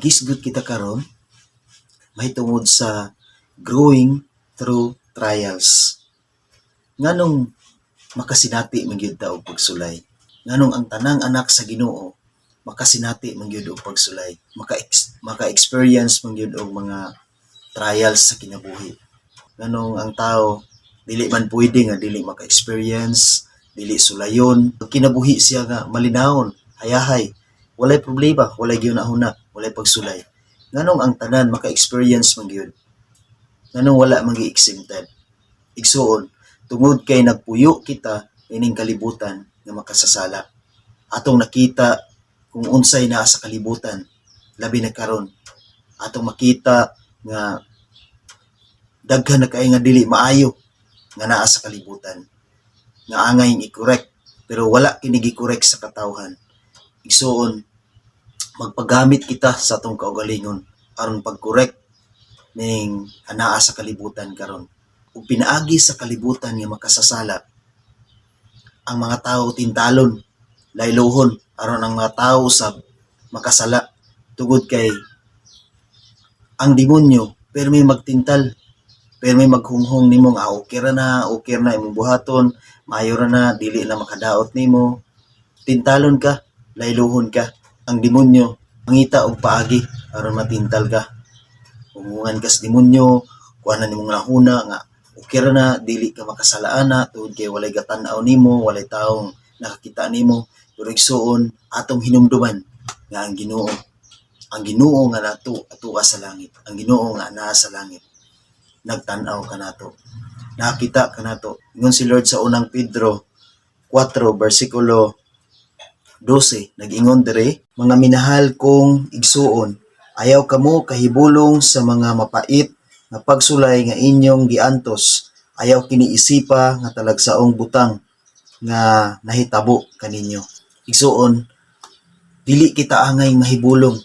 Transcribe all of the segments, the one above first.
Maghisgot kita karon mahitungod sa growing through trials. Nganong makasinati man gyud ta og pagsulay? Nganong ang tanang anak sa Ginoo makasinati man gyud og pagsulay, maka-experience man gyud og mga trials sa kinabuhi? Nganong ang tao dili man pwede nga dili maka-experience, dili sulayon, kinabuhi siya nga malinawon, hayahay, walay problema, walay gihuna-huna, walay pagsulay? Nganong ang tanan maka-experience man gyud? Nganong wala man gi-exempted? Igsuon, tungod kay nagpuyo kita ining kalibutan nga makasasala. Atong nakita kung unsay naa sa kalibutan, labi na karon. Atong makita nga daghan na kay nga dili maayo nga naa sa kalibutan. Nga angay i-correct, pero wala kini gi-correct sa katawhan. Igsuon, magpagamit kita sa atong kaugalingon aron pag-correct ning anaa sa kalibutan karon. Ug pinaagi sa kalibutan nga makasasala, ang mga tao tintalon, laylohon aron ang mga tao sa makasala, tungod kay ang demonyo permi magtintal, permi maghunghong nimo nga okay ra na, okay ra na imong buhaton, maayo ra na, dili na makadaot nimo. Tintalon ka, laylohon ka. Ang demonyo mangita og paagi aron matintal ka. Hunghungan ka sa demonyo, kuha na nimong nahuna nga okay ra na, dili ka makasalaan na tungod kay walay gatan-aw nimo, walay taong nakakita nimo. Pero igsuon, atong hinumduman nga ang Ginoo, ang Ginoo nga nato atua sa langit, ang Ginoo nga anaa sa langit, nagtan-aw kanato, nakita kanato. Ingon si Lord sa Unang Pedro 4 bersikulo 12, nag-ingon dire, "Mga minahal kong igsuon, ayaw kamo kahibulong sa mga mapait nga pagsulay nga inyong giantos. Ayaw kini isipa nga talagsaong butang nga nahitabo kaninyo." Igsuon, dili kita angay mahibulong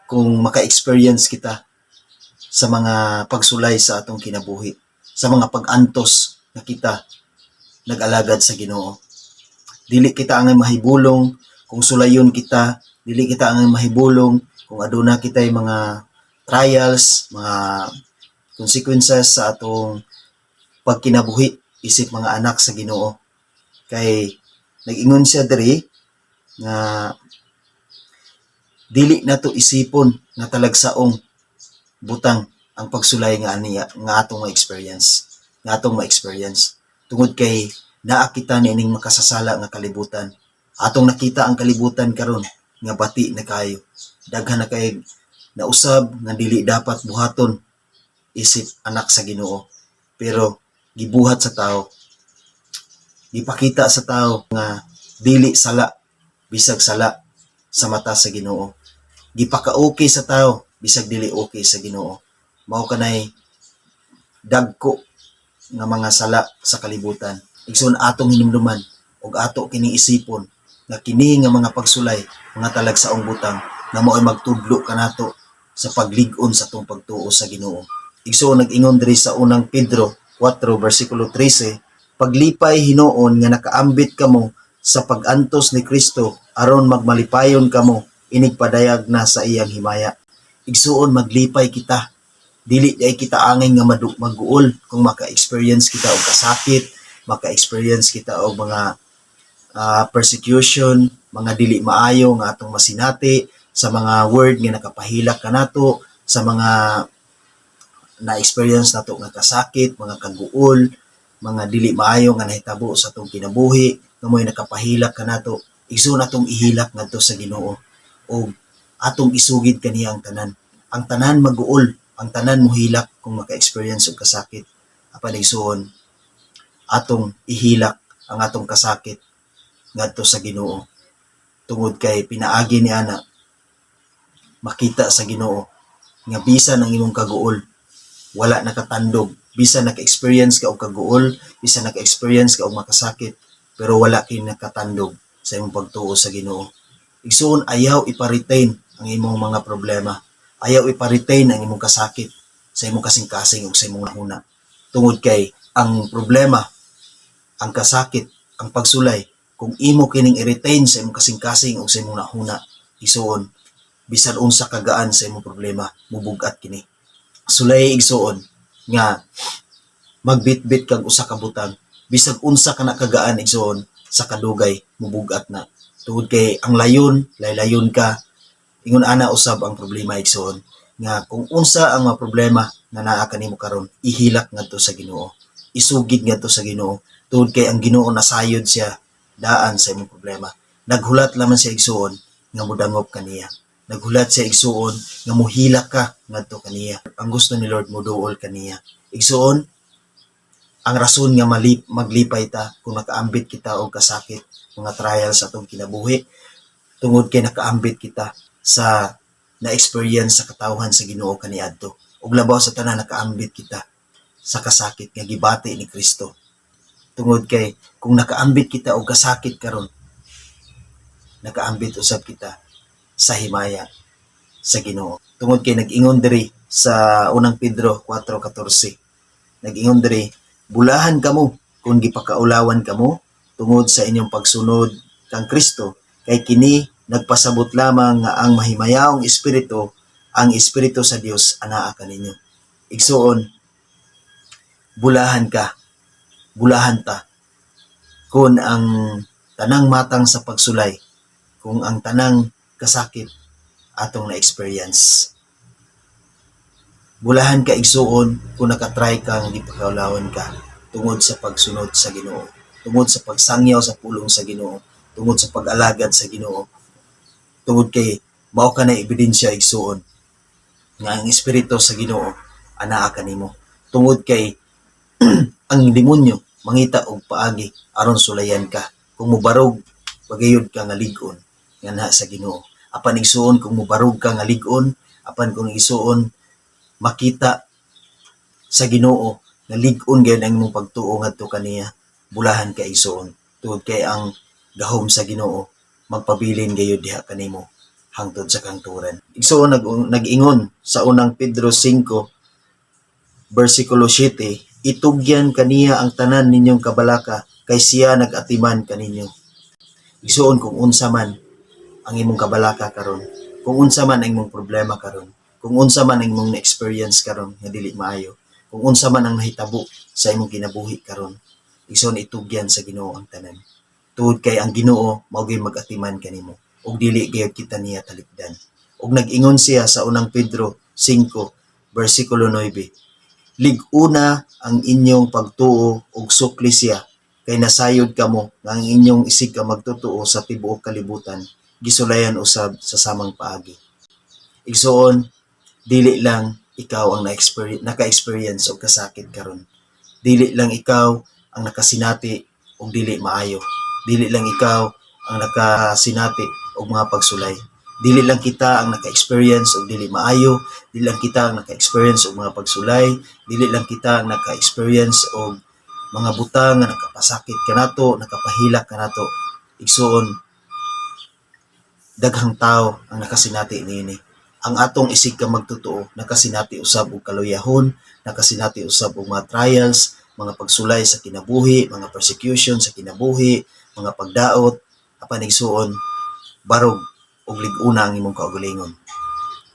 kung maka-experience kita sa mga pagsulay sa atong kinabuhi, sa mga pag-antos na kita nag-alagad sa Ginoo. Dili kita angay mahibulong kung sulayon kita, dili kita angay mahibulong kung aduna kitay mga trials, mga consequences sa atong pagkinabuhi isip mga anak sa Ginoo. Kay nag-ingon siya diri nga dili nato isipon nga talagsaong butang ang pagsulay nga aniya nga atong ma-experience, nga atong ma-experience, tungod kay naa kita niining makasasala nga kalibutan. Atong nakita ang kalibutan karon nga bati na kayo, daghan na kay nausab nga dili dapat buhaton isip anak sa Ginoo, pero gibuhat sa tao, gipakita sa tao nga dili sala bisag sala sa mata sa Ginoo, gipaka-okay sa tao bisag dili okay sa Ginoo. Mao kanay dagko nga mga sala sa kalibutan. Igsoon, atong hinumduman ug ato kining isipon nga kini nga mga pagsulay mga talagsaong butang nga mao'y magtudlo kanato sa paglig-on sa atong pagtuo sa Ginoo. Igsoon, nag-ingon diri sa Unang Pedro 4 bersikulo 13, "Paglipay hinuon nga nakaambit kamo sa pag-antos ni Kristo aron magmalipayon kamo inig padayag na sa iyang himaya." Igsuon, maglipay kita. Dili diay kita angay nga maguol kung maka-experience kita og kasakit, maka-experience kita og mga persecution, mga dili maayo nga atong masinati, sa mga word nga nakapahilak kanato, sa mga na-experience nato nga kasakit, mga kaguol, mga dili maayo nga nahitabo sa atong kinabuhi, nga mo'y nakapahilak kanato. Igsoon, atong ihilak ngadto sa Ginoo ug atong isugid kaniya ang tanan. Ang tanan maguol, ang tanan mohilak kung maka-experience og kasakit. Apan igsuon, atong ihilak ang atong kasakit ngadto sa Ginoo. Tungod kay pinaagi ni ana makita sa Ginoo nga bisan ang imong kaguol wala nakatandog, bisan naka-experience ka og kaguol, bisan naka-experience ka og makasakit, pero wala kay nakatandog sa imong pagtuo sa Ginoo. Igsuon, ayaw ipa-retain ang imong mga problema. Ayaw ipa-retain ang imong kasakit sa imong kasing-kasing ug sa imong nahuna. Tungod kay ang problema, ang kasakit, ang pagsulay, kung imo kining i-retain sa imong kasing-kasing ug sa imong nahuna, igsuon, Bisan unsa kagaan sa imong problema, mubugat kini. Sulay, igsuon, nga magbitbit kag usa ka butang, bisag unsa ka na kagaan, igsuon, sa kadugay mubugat na. Tungod kay ang layon, laylayon ka. Ingon ana usab ang problema, igsuon, nga kung unsa ang mga problema nga naa kanimo karon, ihilak ngadto sa Ginoo. Isugid ngadto sa Ginoo. Tungod kay ang Ginoo, nasayod siya daan sa imong problema. Naghulat lamang siya, igsuon, nga mudangop kaniya. Naghulat siya, igsuon, nga muhilak ka ngadto kaniya. Ang gusto ni Lord, muduol kaniya. Igsuon, ang rason nga maglipay ta kung nakaambit kita og kasakit, mga trials sa atong kinabuhi, tungod kay nakaambit kita sa na-experience sa katawhan sa Ginoo kaniadto. Ug labaw sa tanan, nakaambit kita sa kasakit nga gibati ni Kristo. Tungod kay kung nakaambit kita og kasakit karon, nakaambit usab kita sa himaya sa Ginoo. Tungod kay nag-ingon diri sa Unang Pedro 4:14. Nag-ingon diri, "Bulahan kamo kung gipakaulawan kamo tungod sa inyong pagsunod kang Kristo, kay kini nagpasabot lamang nga ang mahimayaong espiritu, ang espiritu sa Dios, anaa kaninyo." Igsuon, bulahan ka, bulahan ta kung ang tanang matang sa pagsulay, kung ang tanang kasakit atong na-experience. Bulahan ka, igsuon, kung nakatry ka nga gipakaulawan ka tungod sa pagsunod sa Ginoo, tungod sa pagsangyaw sa pulong sa Ginoo, tungod sa pag-alagad sa Ginoo. Tungod kay mao ka na ebidensya, igsuon, nga ang espiritu sa Ginoo anaa kanimo. Tungod kay ang demonyo mangita og paagi aron sulayan ka. Kung mubarog pagayod ka nga lig-on nga naa sa Ginoo. Apan igsuon, kung mubarog ka nga lig-on, apan kung igsuon makita sa Ginoo nga lig-on gayud ang imong pagtuo ngadto kaniya, bulahan ka, igsuon, tungod kay ang gahom sa Ginoo magpabilin gayud diha kanimo hangtod sa kahangturan. Igsuon, nag-ingon sa Unang Pedro 5 versikulo 7, "Itugyan kaniya ang tanan ninyong kabalaka, kay siya nag-atiman kaninyo." Igsuon, kung unsa man ang imong kabalaka karon, kung unsa man ang imong problema karon, kung unsa man ang imong na-experience karon nga dili maayo, kung unsa man ang nahitabo sa imong kinabuhi karon, igsuon, itugyan sa Ginoo ang tanan. Tungod kay ang Ginoo mao gyud mag-atiman kanimo ug dili gayud kita niya talikdan. Ug nag-ingon siya sa Unang Pedro 5 versikulo 9, "Lig-una ang inyong pagtuo ug sukli siya, kay nasayod kamo nga ang inyong isig ka magtotoo sa tibuok kalibutan gisulayan usab sa samang paagi." Igsuon, dili lang ikaw ang naka-experience og kasakit karon. Dili lang ikaw ang nakasinati og dili maayo. Dili lang ikaw ang nakasinati og mga pagsulay. Dili lang kita ang naka-experience og dili maayo, dili lang kita ang naka-experience og mga pagsulay, dili lang kita ang naka-experience og mga butang nga nakapasakit kanato, nakapahilak kanato. Igsuon, daghang tao ang nakasinati niini. Ang atong isig ka magtotoo nakasinati usab og kaluyahon, nakasinati usab og mga trials, mga pagsulay sa kinabuhi, mga persecution sa kinabuhi, mga pagdaot. Apan igsuon, barog og lig-una ang imong kaugalingon.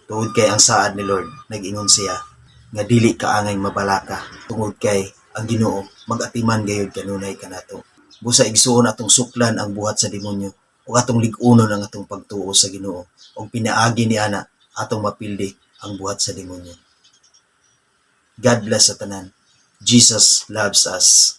Tungod kay ang saad ni Lord, nag-ingon siya nga dili ka angay mabalaka tungod kay ang Ginoo mag-atiman gayud kanunay kanato. Busa, igsuon, atong suklan ang buhat sa demonyo ug atong lig-unon ang atong pagtuo sa Ginoo, ug pinaagi ni ana atong mapildi ang buhat sa demonyo. God bless sa tanan. Jesus loves us.